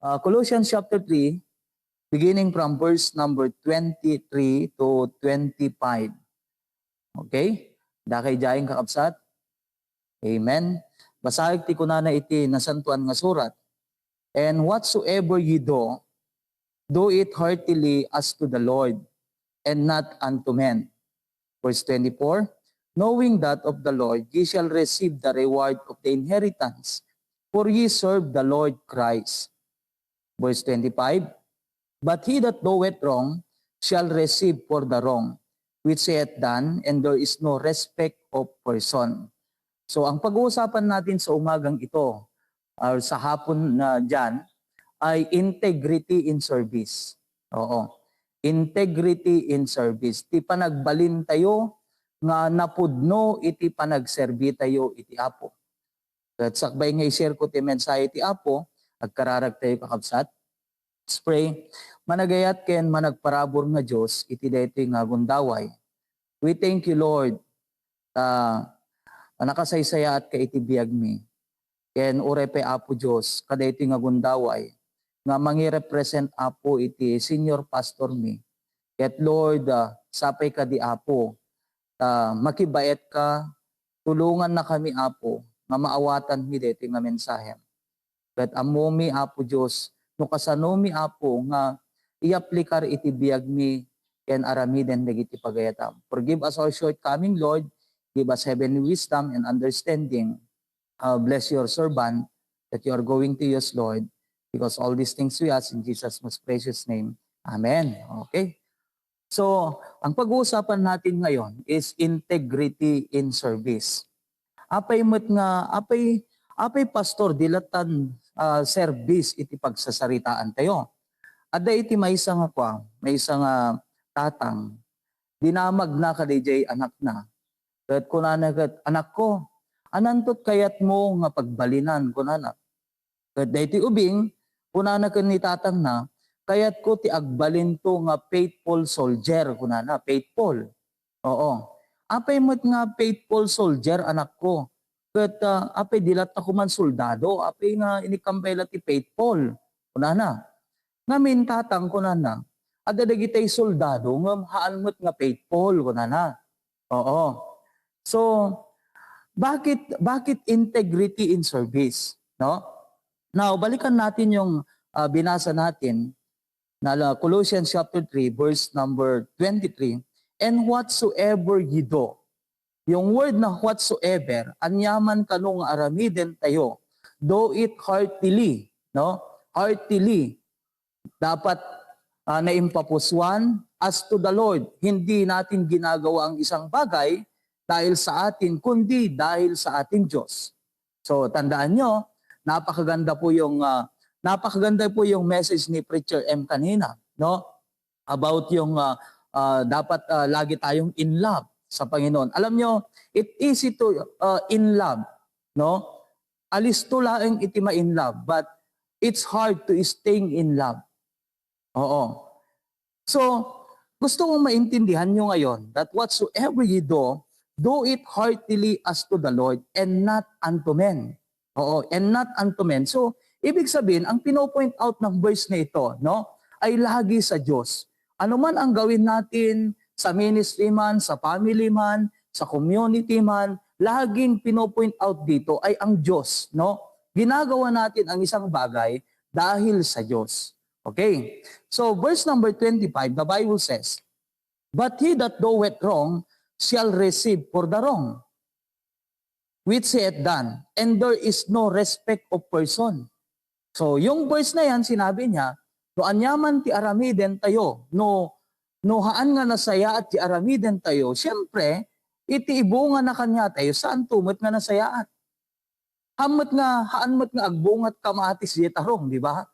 Colossians chapter 3, beginning from verse number 23 to 25. Okay? Dakay jayeng kakabsat. Amen. Basahig ti kunana iti nasantuan nga surat. And whatsoever ye do it heartily as to the Lord, and not unto men. Verse 24, knowing that of the Lord ye shall receive the reward of the inheritance, for ye serve the Lord Christ. Verse 25, but he that doeth wrong shall receive for the wrong, which he hath done, and there is no respect of person. So ang pag-uusapan natin sa umagang ito, or sa hapon na dyan, ay integrity in service. Oo. Integrity in service. Ti panagbalin tayo, nga napudno iti panagserbi tayo iti Apo. At sakbay nga i-share ko ti mensahe iti Apo, agkararag tayo kakabsat. Let's pray. Managayat ken managparabor nga Diyos, iti daytoy nga gundaway. We thank you, Lord, nakasaysaya at ka iti biyag mi. Ken urepe Apo Diyos, kadaytoy nga gundaway, nga mangi-represent Apo iti senior pastor mi. Ket Lord, sapay ka di Apo, makibayet ka, tulungan na kami Apo, nga maawatan mi dito nga mensahe. Ket amo mi Apo Diyos, no kasano mi Apo, nga i-aplikar iti biyag mi, ken aramiden dagiti pagayatam. Forgive us our shortcoming, Lord, give us heavenly wisdom and understanding. Bless your servant that you are going to use, Lord, because all these things we ask in Jesus' most precious name. Amen. Okay. So, ang pag-uusapan natin ngayon is integrity in service. Apay pastor dilatan service iti pagsasaritaan tayo. Ada iti may isang tatang dinamag na kadijay anak na. Ket kunana ket anak ko, anantot kayat mo nga pagbalinan kunana. Ket dayti ubing kunana ken ni tatang na, kayat ko ti agbalin to nga faithful soldier kunana, faithful. Oo. Apay met nga faithful soldier anak ko. Ket apay dilat ako man soldado, apay nga inikampela ti faithful kunana. Ngamin tatang kunana, adda dagitay soldado ngem haan met nga faithful kunana. Oo. So, bakit integrity in service, no? Now, balikan natin yung binasa natin na Colossians chapter 3 verse number 23, and whatsoever ye do. Yung word na whatsoever, anyaman kanong aramiden tayo, do it heartily, no? Heartily. Dapat naimpapuswan as to the Lord. Hindi natin ginagawa ang isang bagay dahil sa atin, kundi dahil sa ating Diyos. So, tandaan nyo, napakaganda po yung message ni Preacher M kanina, no? About yung dapat lagi tayong in love sa Panginoon. Alam nyo, it easy to in love, no? Alisto laeng iti ma-in love, but it's hard to staying in love. Oo. So, gusto kong maintindihan nyo ngayon that whatsoever you do it heartily as to the Lord and not unto men. Oo, and not unto men. So, ibig sabihin, ang pino-point out ng verse na ito, no, ay lagi sa Diyos. Ano man ang gawin natin sa ministry man, sa family man, sa community man, laging pino-point out dito ay ang Diyos, no? Ginagawa natin ang isang bagay dahil sa Diyos. Okay? So, verse number 25, the Bible says, but he that doeth wrong shall receive for the wrong, which he hath done, and there is no respect of person. So, yung verse na yan, sinabi niya, no anyaman ti aramiden tayo, no haan nga nasaya at ti aramiden tayo, siyempre, iti ibunga na kanya tayo, saan tumot nga nasayaat? Haan mat nga agbungat kamatis di tarong, di ba?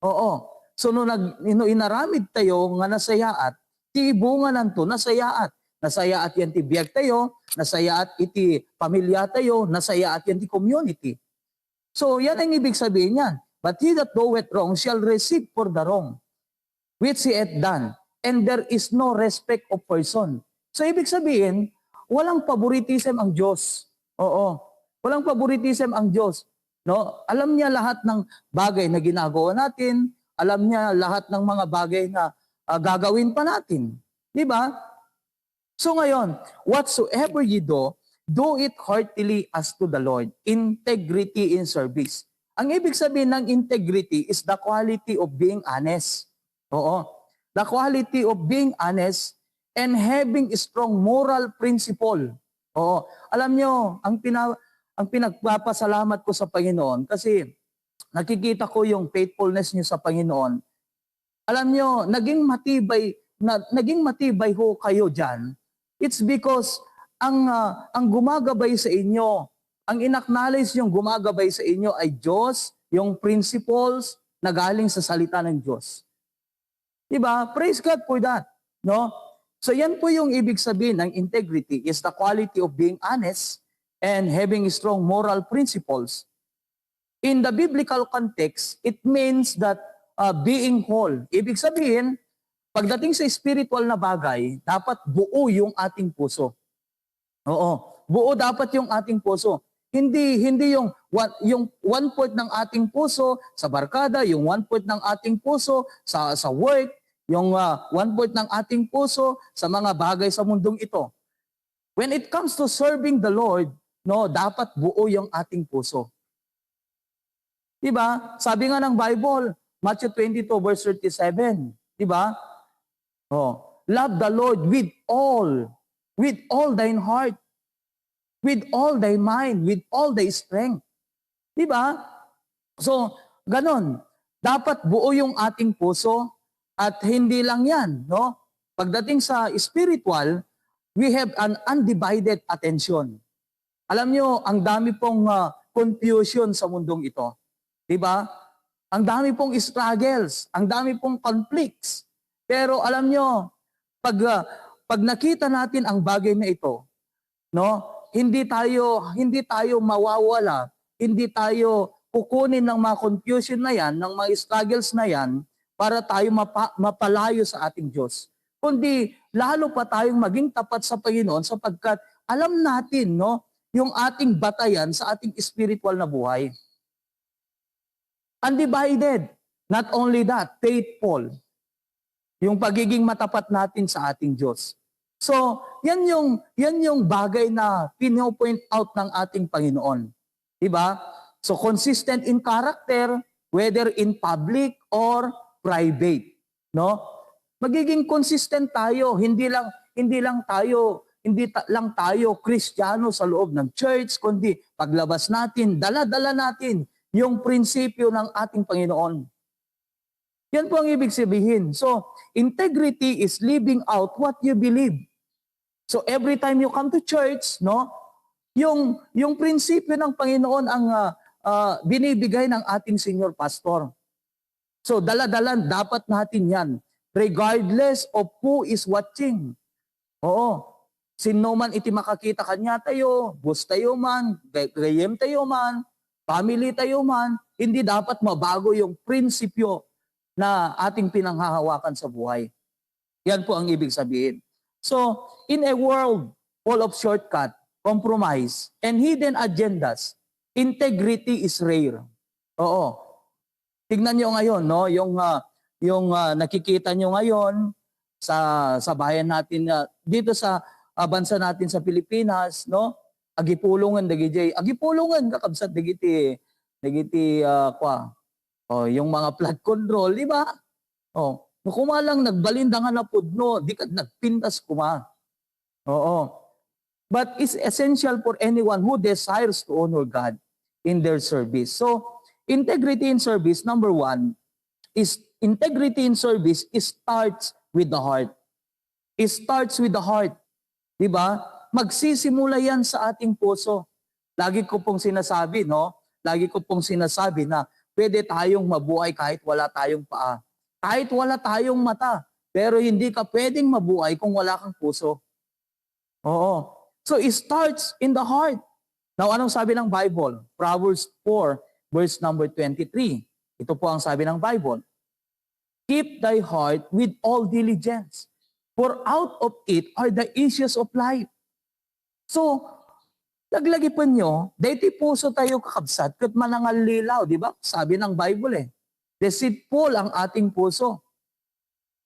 Oo. So, no inaramid tayo nga nasayaat, ti ibunga nanto nasayaat. Nasayaat yan ti biyag tayo, nasayaat iti pamilya tayo, nasayaat yan ti community. So, yan ang ibig sabihin yan. But he that doeth wrong shall receive for the wrong, which he hath done, and there is no respect of person. So, ibig sabihin, walang favoritism ang Diyos. Oo. Walang favoritism ang Diyos. No? Alam niya lahat ng bagay na ginagawa natin, alam niya lahat ng mga bagay na gagawin pa natin. Di ba? So ngayon, whatsoever you do it heartily as to the Lord. Integrity in service. Ang ibig sabihin ng integrity is the quality of being honest. Oo. The quality of being honest and having a strong moral principle. Oo. Alam nyo, ang pinagpapasalamat ko sa Panginoon kasi nakikita ko yung faithfulness niyo sa Panginoon. Alam nyo, naging matibay ho kayo diyan. It's because ang gumagabay sa inyo, ang inacknowledge yung gumagabay sa inyo ay Diyos, yung principles na galing sa salita ng Diyos. Diba? Praise God for that. No? So yan po yung ibig sabihin ng integrity is the quality of being honest and having strong moral principles. In the biblical context, it means that being whole. Ibig sabihin, pagdating sa spiritual na bagay, dapat buo yung ating puso. Oo, buo dapat yung ating puso. Hindi yung 1/4 ng ating puso sa barkada, yung 1/4 ng ating puso sa work, yung 1/4 ng ating puso sa mga bagay sa mundong ito. When it comes to serving the Lord, no, dapat buo yung ating puso. Diba? Sabi nga ng Bible, Matthew 22 verse 37, diba? Oh, love the Lord with all thine heart, with all thy mind, with all thy strength. Diba? So, ganon. Dapat buo yung ating puso at hindi lang yan, no? Pagdating sa spiritual, we have an undivided attention. Alam nyo, ang dami pong confusion sa mundong ito. Diba? Ang dami pong struggles, ang dami pong conflicts. Pero alam nyo, pag nakita natin ang bagay na ito, no? Hindi tayo mawawala, hindi tayo kukunin ng mga confusion na yan, ng mga struggles na yan, para tayo mapalayo sa ating Diyos. Kundi lalo pa tayong maging tapat sa Panginoon sapagkat alam natin, no, yung ating batayan sa ating spiritual na buhay. Undivided. Not only that, faithful. Yung pagiging matapat natin sa ating Diyos. So, yan yung bagay na pino-point out ng ating Panginoon. Diba? So, consistent in character, whether in public or private. No? Magiging consistent tayo, hindi lang tayo Kristiyano sa loob ng church, kundi paglabas natin, dala-dala natin yung prinsipyo ng ating Panginoon. Yan po ang ibig sabihin. So, integrity is living out what you believe. So, every time you come to church, no, yung prinsipyo ng Panginoon ang binibigay ng ating senior pastor. So, dala-dala dapat natin yan, regardless of who is watching. Oo. Sino man iti makakita kanya tayo, bus tayo man, gayem tayo man, family tayo man, hindi dapat mabago yung prinsipyo na ating pinanghahawakan sa buhay. Yan po ang ibig sabihin. So, in a world full of shortcut, compromise, and hidden agendas, integrity is rare. Oo. Tignan nyo ngayon, no? Yung nakikita nyo ngayon sa bayan natin, dito sa bansa natin sa Pilipinas, no? Agipulungan kakabsat dagiti yung mga flood control, di ba? Oh, kumalang nagbalindangan na pudno, di ka nagpintas kuma. Oo. But it's essential for anyone who desires to honor God in their service. So, integrity in service, number 1, is integrity in service starts with the heart. It starts with the heart. Di ba? Magsisimula yan sa ating puso. Lagi ko pong sinasabi, no? Lagi ko pong sinasabi na pwede tayong mabuhay kahit wala tayong paa. Kahit wala tayong mata. Pero hindi ka pwedeng mabuhay kung wala kang puso. Oo. So it starts in the heart. Now, anong sabi ng Bible? Proverbs 4, verse number 23. Ito po ang sabi ng Bible. Keep thy heart with all diligence, for out of it are the issues of life. So, Laglagi pa nyo, dayti puso tayo kakabsat, kat manangal lilaw, di ba? Sabi ng Bible eh. Deceitful ang ating puso.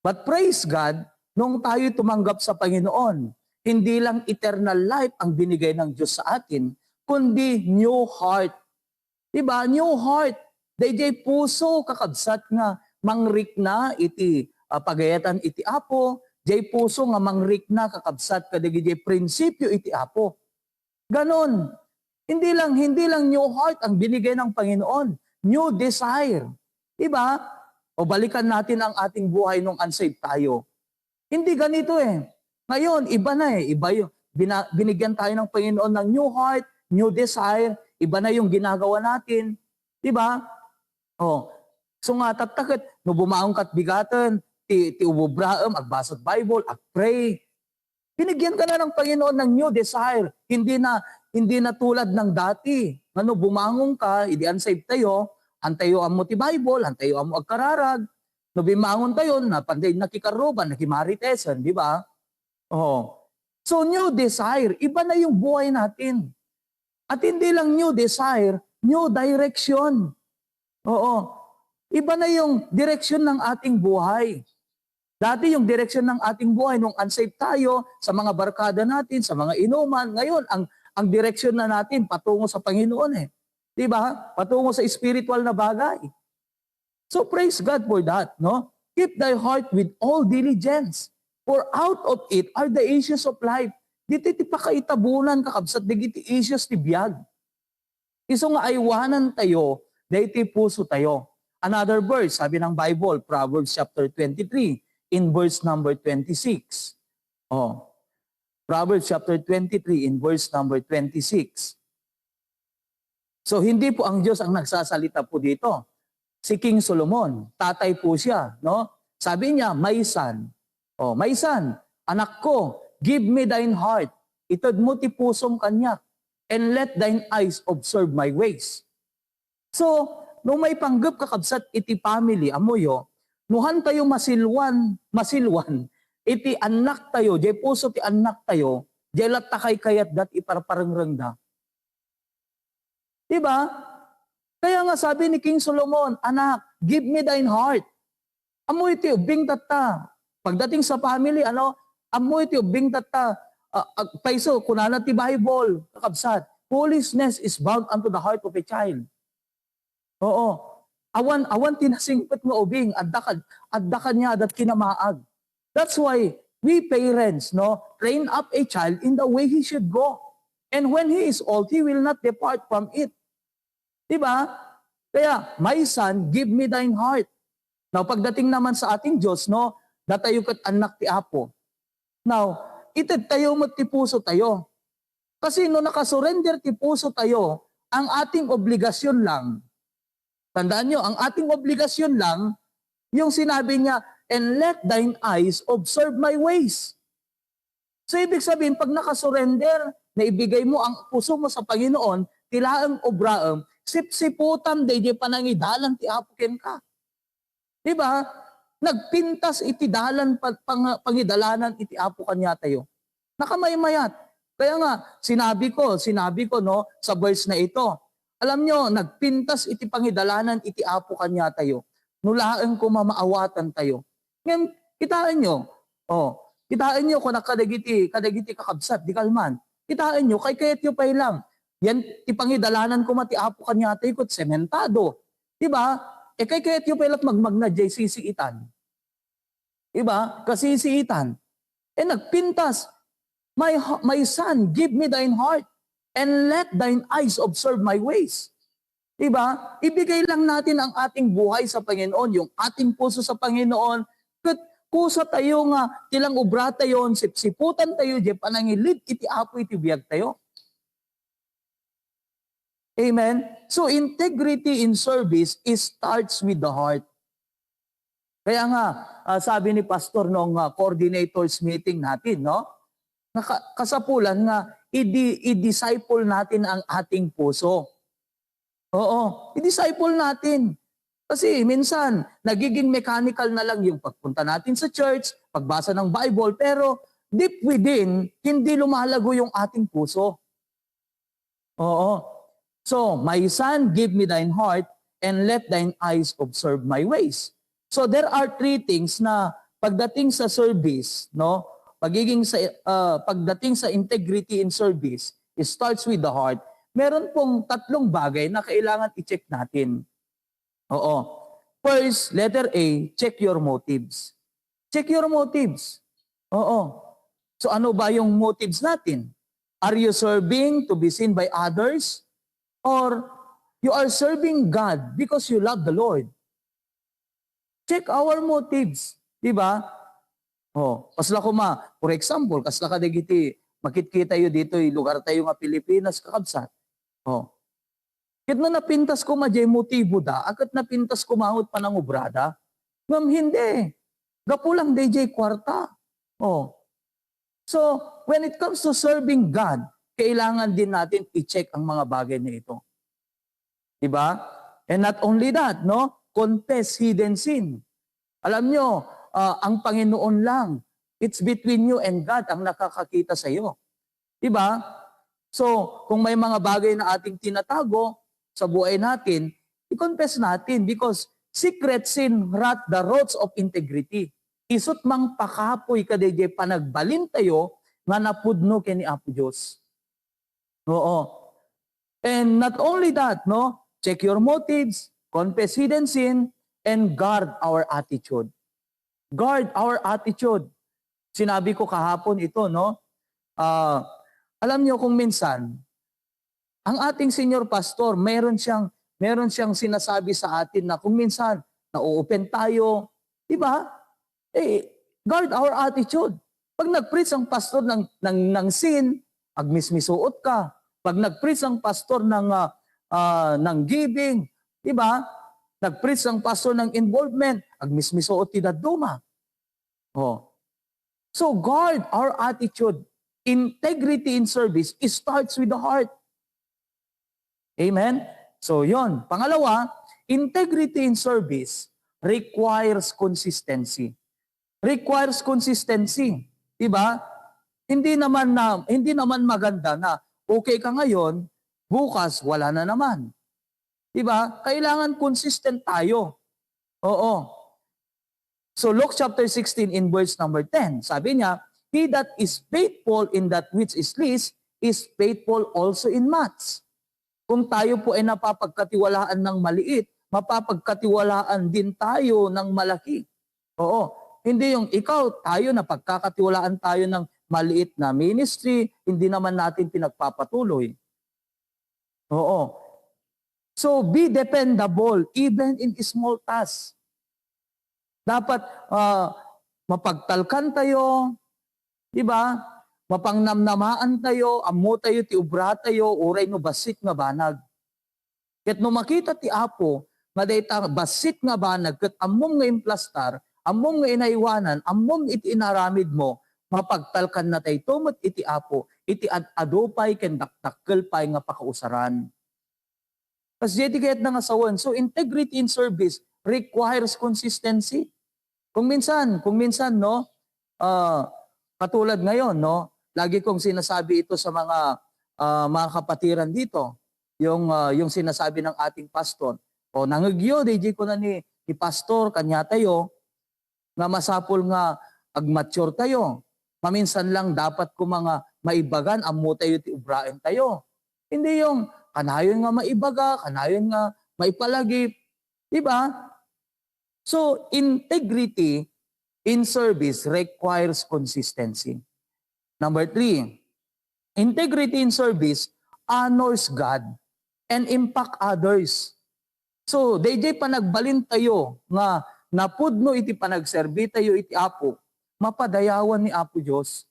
But praise God, nung tayo tumanggap sa Panginoon, hindi lang eternal life ang binigay ng Diyos sa atin, kundi new heart. Diba? New heart. Dayjay puso kakabsat nga mangrik na iti pagayatan iti apo, jay puso nga mangrik na kakabsat kadagiti prinsipyo iti apo. Ganon. Hindi lang new heart ang binigay ng Panginoon, new desire. Diba? O balikan natin ang ating buhay nung unsaved tayo. Hindi ganito eh. Ngayon, iba na eh. Iba yung, binigyan tayo ng Panginoon ng new heart, new desire. Iba na yung ginagawa natin. Diba? O, so nga tatakit, no bumaong kat bigatan, ti ububraam, agbasat Bible, pray. Binigyan ka na ng Panginoon ng new desire. Hindi na tulad ng dati. Ano, bumangon ka, idi unsaved tayo, antayo ang mo ti Bible, antayo ang mo agkararag. No bimangon tayo, na panday nakikaruban, nakimaritesan, di ba? Oh. So new desire, iba na yung buhay natin. At hindi lang new desire, new direction. Oo. Iba na yung direction ng ating buhay. Dati yung direksyon ng ating buhay nung unsaved tayo, sa mga barkada natin, sa mga inuman, ngayon ang direksyon na natin patungo sa Panginoon eh. 'Di ba? Patungo sa spiritual na bagay. So praise God for that, no? Keep thy heart with all diligence, for out of it are the issues of life. Dito ti pakaitabunan kakabsat digiti issues ti biyag. Iso nga aywanan tayo, dahiti puso tayo. Another verse, sabi ng Bible, Proverbs chapter 23, in verse number 26. Oh, Proverbs chapter 23 in verse number 26. So hindi po ang Diyos ang nagsasalita po dito. Si King Solomon, tatay po siya, no? Sabi niya, my son. Oh, my son, anak ko, give me thine heart. Itod mo ti pusong kanya, and let thine eyes observe my ways. So, nung may panggap kakabsat iti family, amoyo, nuhan tayo masilwan, iti anak tayo, jay puso ti anak tayo, jay latakay kayat dat iparparangrangda. Diba? Kaya nga sabi ni King Solomon, anak, give me thine heart. Amoy ti ubing tata. Pagdating sa family, amoy ti ubing tata. Paiso, kunana ti Bible, kakabsat, foolishness is bound unto the heart of a child. Oo. Awan tinasingpet nga ubing, adda niya dat kinamaag. That's why we parents, no, train up a child in the way he should go. And when he is old, he will not depart from it. Diba? Kaya, my son, give me thine heart. Now, pagdating naman sa ating Diyos, no, datayo kat anak ti Apo. Now, itid tayo mo ti puso tayo. Kasi no nakasurrender ti puso tayo, ang ating obligasyon lang, tandaan nyo, ang ating obligasyon lang, yung sinabi niya, and let thine eyes observe my ways. So, ibig sabihin, pag nakasurrender, na ibigay mo ang puso mo sa Panginoon, tilaang obraam, sipsiputam, day panangidalan ti apukin ka. Diba? Nagpintas iti dalan pangidalanan iti apo kanya tayo. Nakamaymayat. Kaya nga, sinabi ko, no, sa verse na ito, alam nyo, nagpintas iti pangidalanan iti apo kanya tayo. Nulaan ko mamaawatan tayo. Ngayon, kitaan nyo kung nakadagiti kakabsat, di kalman. Kitaan nyo, kay kayat nyo pa'y lang. Yan, ipangidalanan ko mati apo kanya tayo kot sementado. Diba? Kay kayat nyo pa'y lang magmagna jay sisiitan. Diba? Kasisiitan. Nagpintas, my son, give me thine heart, and let thine eyes observe my ways. Diba? Ibigay lang natin ang ating buhay sa Panginoon, yung ating puso sa Panginoon, kat kusa tayo nga, tilang ubra tayo, siputan tayo, di panangilid, iti apo iti biyag tayo. Amen? So integrity in service starts with the heart. Kaya nga, sabi ni Pastor nung coordinators meeting natin, no? Kasapulan nga, i-disciple natin ang ating puso. Oo, i-disciple natin. Kasi minsan, nagiging mechanical na lang yung pagpunta natin sa church, pagbasa ng Bible, pero deep within, hindi lumalago yung ating puso. Oo. So, my son, give me thine heart and let thine eyes observe my ways. So, there are three things na pagdating sa service, no? Pagdating sa integrity in service, it starts with the heart. Meron pong tatlong bagay na kailangan i-check natin. Oo. First, letter A, check your motives. Check your motives. Oo. So ano ba yung motives natin? Are you serving to be seen by others? Or you are serving God because you love the Lord? Check our motives. Diba? Oh, kasla ko for example, kasla ka digiti, makit-kita yu dito, lugar tayo nga Pilipinas, kakabsat. Oh. Kit na napintas ko jay motibo da, akat napintas ko mahot pa ng obrada, ngam hindi. Gapulang DJ kwarta. Oh. So, when it comes to serving God, kailangan din natin i-check ang mga bagay na ito. Diba? And not only that, no? Confess hidden sin. Alam nyo, ang Panginoon lang, it's between you and God ang nakakakita sa iyo. Diba? So, kung may mga bagay na ating tinatago sa buhay natin, i-confess natin because secret sin rat the roots of integrity. Isot mang pakapoy kadayjay panagbalin tayo nga napudno kini Apo Diyos. Oo. And not only that, no? Check your motives, confess hidden sin, and guard our attitude. Guard our attitude. Sinabi ko kahapon ito, no? Alam niyo kung minsan, ang ating senior pastor, meron siyang sinasabi sa atin na kung minsan, na-open tayo, di ba? Guard our attitude. Pag nag-preach ang pastor ng sin, agmismisuot ka. Pag nag-preach ang pastor ng giving, di ba? Nag-preach ang pastor ng involvement, agmismisuot ti daduma. Oh. So guard our attitude. Integrity in service, it starts with the heart. Amen? So yon. Pangalawa, integrity in service requires consistency. Requires consistency. Diba? Hindi naman maganda na okay ka ngayon, bukas wala na naman. Diba? Kailangan consistent tayo. Oo. So Luke chapter 16 in verse number 10, sabi niya, he that is faithful in that which is least is faithful also in much. Kung tayo po ay napapagkatiwalaan ng maliit, mapapagkatiwalaan din tayo ng malaki. Oo. Hindi yung ikaw, tayo na pagkakatiwalaan tayo ng maliit na ministry, hindi naman natin pinagpapatuloy. Oo. So be dependable even in small tasks. Dapat mapagtalkan tayo, di ba? Mapangnamnamaan tayo, ammo tayo, ti ubra tayo, uray no basit nga banag. Ket no makita ti Apo, nga dayta basit nga banag, ket ammom nga implastar, ammom nga inaiwanan, ammom iti inaramid mo, mapagtalkan na tayo tumot iti Apo, iti adupay ken dakdakkel pay nga pakausaran. Kas jeti kayat na nga sawan. So integrity in service requires consistency. Kung minsan no, katulad ngayon no, lagi kong sinasabi ito sa mga kapatiran dito, yung sinasabi ng ating pastor. O nangagyo DJ ko na ni pastor kanya tayo nga masapol nga agmature tayo. Maminsan lang dapat ko mga maibagan ammo tayo ti ubraen tayo. Hindi yung kanayon nga maibaga, kanayon nga maipalagip, di ba? So integrity in service requires consistency. Number 3, integrity in service honors God and impact others. So, DJ panagbalin tayo nga napudno iti panagserbi tayo iti Apo, mapadayawan ni Apo Diyos.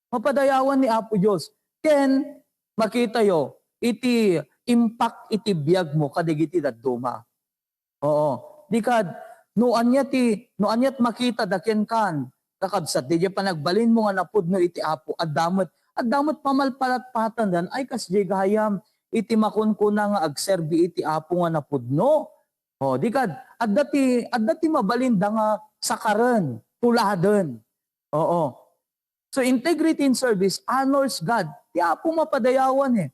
Mapadayawan ni Apo Diyos. Ken, makita yo, iti impact iti biyag mo kadigiti daduma. Oo. Di kad, no anyat makita daken kan, kakabsat, DJ panagbalin mo nga napudno iti Apo, at damot pamalpalatpatan dan, ay kasdi gayam, iti makunkuna nga agserbi iti Apo nga napudno. O, di kad, at dati mabalinda nga sakaran, tuladen. Oo. So integrity in service honors God. Ti Apo mapadayawan eh.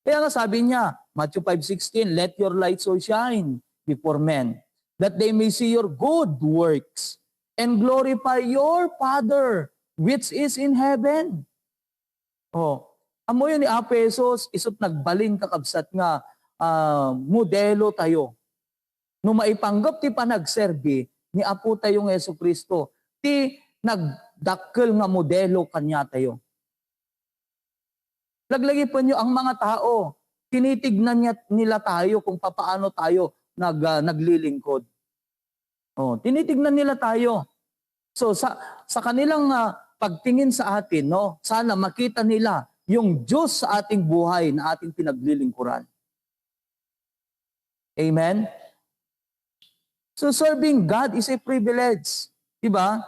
Kaya nga sabi niya, Matthew 5:16, let your light so shine before men, that they may see your good works and glorify your Father which is in heaven. Oh, amo yun ni Apesos, isot nagbalin kakabsat nga modelo tayo. No maipanggap ti panagserbi ni Apo tayong Yesu Kristo, ti nagdakkel nga modelo kanya tayo. Laglagi po nyo, ang mga tao, tinitignan nila tayo kung papaano tayo naglilingkod. Oh, tinitignan nila tayo. So sa kanilang pagtingin sa atin, no, sana makita nila yung Diyos sa ating buhay na ating pinaglilingkuran. Amen? So serving God is a privilege. Diba?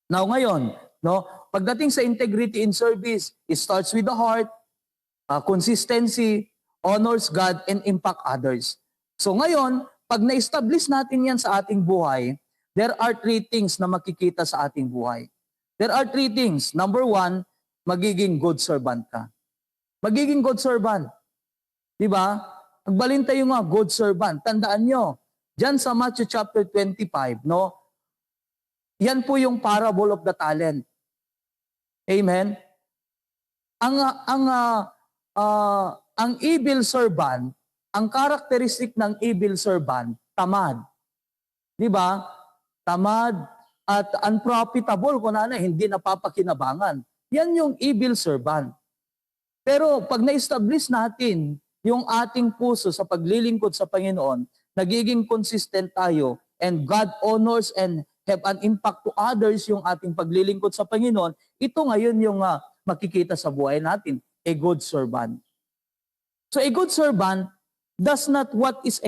Now ngayon, no, pagdating sa integrity in service, it starts with the heart, consistency, honors God, and impact others. So ngayon, pag na-establish natin yan sa ating buhay, there are 3 things na makikita sa ating buhay. There are 3 things. Number 1, magiging good servant ka. Magiging good servant. Diba? Magbalin tayo nga, good servant. Tandaan nyo, dyan sa Matthew chapter 25, no? Yan po yung parable of the talent. Amen? Ang evil servant, ang characteristic ng evil servant, tamad. Di ba? Tamad at unprofitable, kung hindi napapakinabangan. Yan yung evil servant. Pero pag na-establish natin yung ating puso sa paglilingkod sa Panginoon, nagiging consistent tayo, and God honors and have an impact to others yung ating paglilingkod sa Panginoon, ito ngayon yung makikita sa buhay natin, a good servant. So a good servant does not what is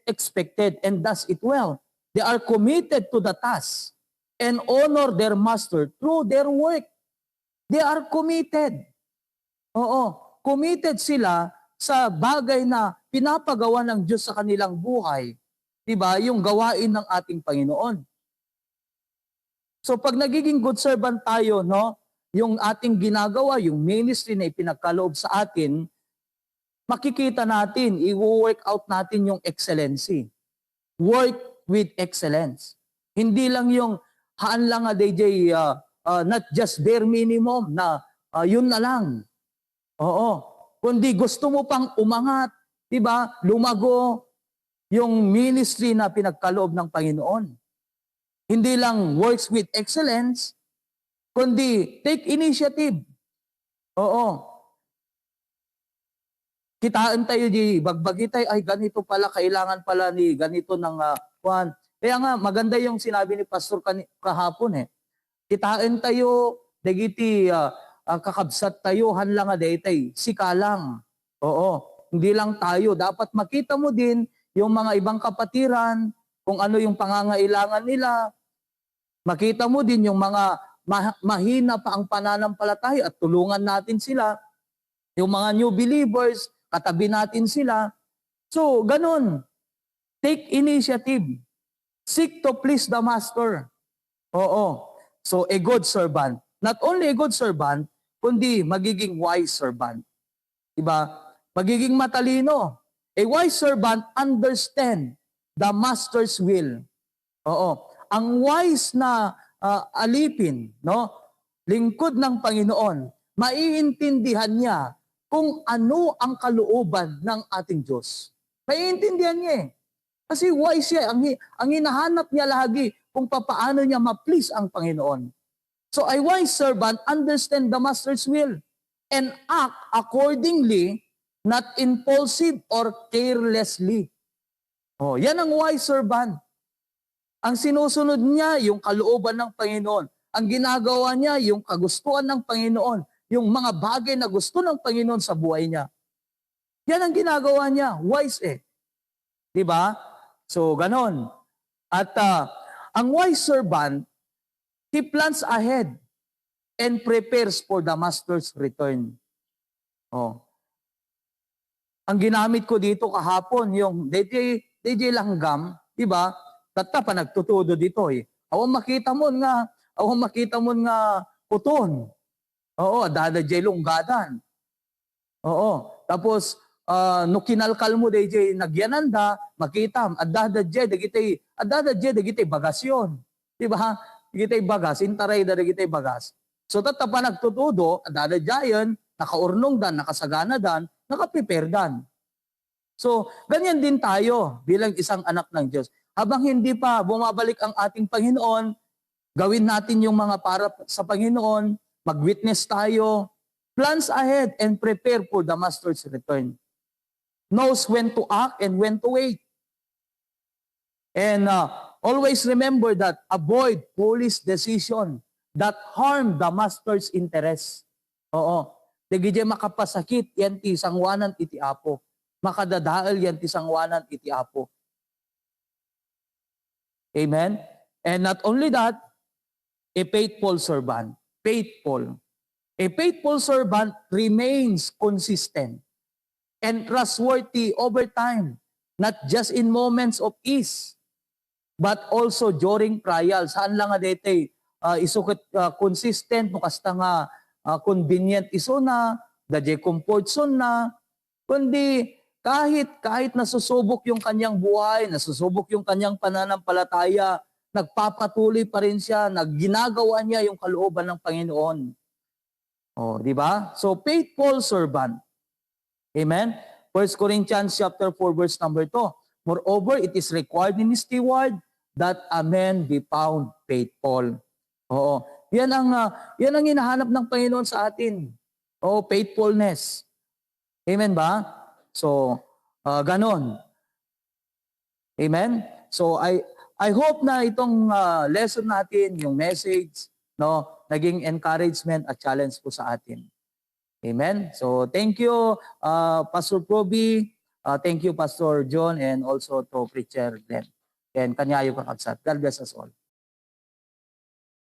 expected and does it well. They are committed to the task and honor their master through their work. They are committed. Oo, committed sila sa bagay na pinapagawa ng Diyos sa kanilang buhay. Diba? Yung gawain ng ating Panginoon. So pag nagiging good servant tayo, no, yung ating ginagawa, yung ministry na ipinagkaloob sa atin, makikita natin, i-work out natin yung excellency. Work with excellence. Hindi lang yung haan lang DJ, not just bare minimum na yun na lang. Oo. Kundi gusto mo pang umangat, diba? Lumago yung ministry na pinagkaloob ng Panginoon. Hindi lang works with excellence, kundi take initiative. Oo. Kitaan tayo di bagbagi tayo, ay ganito pala, kailangan pala ni ganito ng kuhan. Kaya nga, maganda yung sinabi ni Pastor kahapon eh. Kitaan tayo, dagiti kakabsat tayo, hanlang nga daytay, sika lang. Oo. Hindi lang tayo. Dapat makita mo din yung mga ibang kapatiran, kung ano yung pangangailangan nila. Makita mo din yung mga mahina pa ang pananampalataya at tulungan natin sila. Yung mga new believers, katabi natin sila. So, ganun. Take initiative. Seek to please the master. Oo. So, a good servant. Not only a good servant, kundi magiging wise servant. Diba? Magiging matalino. A wise servant understand the master's will. Oo. Ang wise na alipin, no? Lingkod ng Panginoon, maiintindihan niya kung ano ang kalooban ng ating Diyos. Maiintindihan niya eh. Kasi wise siya. Ang hinahanap niya lagi kung paano niya ma-please ang Panginoon. So a wise servant understand the master's will and act accordingly, not impulsive or carelessly. Oh, yan ang wise servant. Ang sinusunod niya, yung kalooban ng Panginoon. Ang ginagawa niya, yung kagustuhan ng Panginoon. Yung mga bagay na gusto ng Panginoon sa buhay niya. Yan ang ginagawa niya. Wise eh. Diba? So, ganon. At ang wise servant, he plans ahead and prepares for the master's return. Oh. Ang ginamit ko dito kahapon, yung DJ Langgam, diba? Tata pa nagtutudo dito eh. Awang makita mo nga puton. Oo, dada jay lunggadan. Oo, Tapos, no kinalkal mo DJ nagyananda, makita, dagitay bagasyon. Di ba? Dagitay bagas, intaray da dagitay bagas. So, tatapa nagtutudo, adadadyayan, nakaurnong dan, nakasagana dan, nakaprepare dan. So, ganyan din tayo bilang isang anak ng Diyos. Habang hindi pa bumabalik ang ating Panginoon, gawin natin yung mga para sa Panginoon, mag-witness tayo, plans ahead and prepare for the Master's return. Knows when to act and when to wait. And always remember that avoid foolish decision that harm the Master's interest. Oo. Dagiti makapasakit yan ti sangwanan iti Apo. Makadadaal yan ti sangwanan iti Apo. Amen? And not only that, a faithful servant. Faithful. A faithful servant remains consistent and trustworthy over time, not just in moments of ease, but also during trials. Saan lang nga dete, isukit consistent, kasta nga convenient iso na, dadya comfort zone na, kundi kahit nasusubok yung kanyang buhay, nasusubok yung kanyang pananampalataya, nagpapatuloy pa rin siya, ginagawa niya yung kalooban ng Panginoon. Oh, di ba? So, faithful servant. Amen? 1 Corinthians chapter 4, verse number 2. Moreover, it is required in his steward that a man be found faithful. Oo. Yan ang hinahanap ng Panginoon sa atin. Oh, faithfulness. Amen ba? So, ganon. Amen? So, I hope na itong lesson natin, yung message, no, naging encouragement at challenge po sa atin. Amen? So, thank you, Pastor Proby. Thank you, Pastor John, and also to Preacher Glenn. And kanyayo kakabsat. God bless us all.